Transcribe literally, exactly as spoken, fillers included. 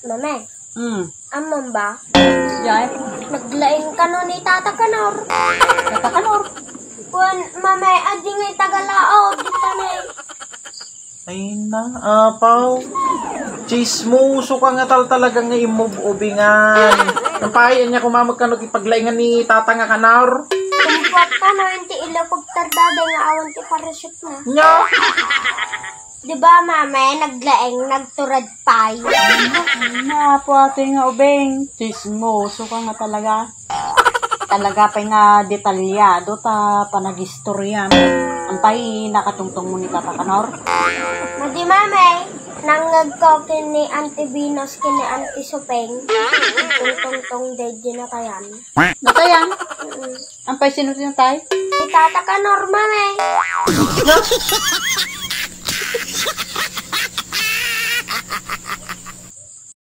Mame, Hmm. Ammom ba? Jay? Naglaing kano ni Tata Kanor. Tata Kanor? Kuan, Mame, adi nga itagalaod, dita na. Ay na, apaw. Chismoso ka nga tal talaga nga imub-ubingan. Ang pahiyan niya kumamag kano ipaglaingan ni Tata nga Kanor. Kumpuat kano, inti helicopter dada nga awan ti parachute na. Nya? Di ba, Mame, naglaing, nagturad pay? Napuati nga ubing, chismoso ka nga talaga. Talaga pay nga detalyado ta panagistorya mo. Ampay nakatungtong mo ni Tata Kanor? Madi, Mame, nangngegko ken ni Auntie Venus ken ni Auntie Supeng. Tungtungtong daydi natayan. Natayan? Mm. Ampay sino ti natay? Ni Tata Kanor, Mame.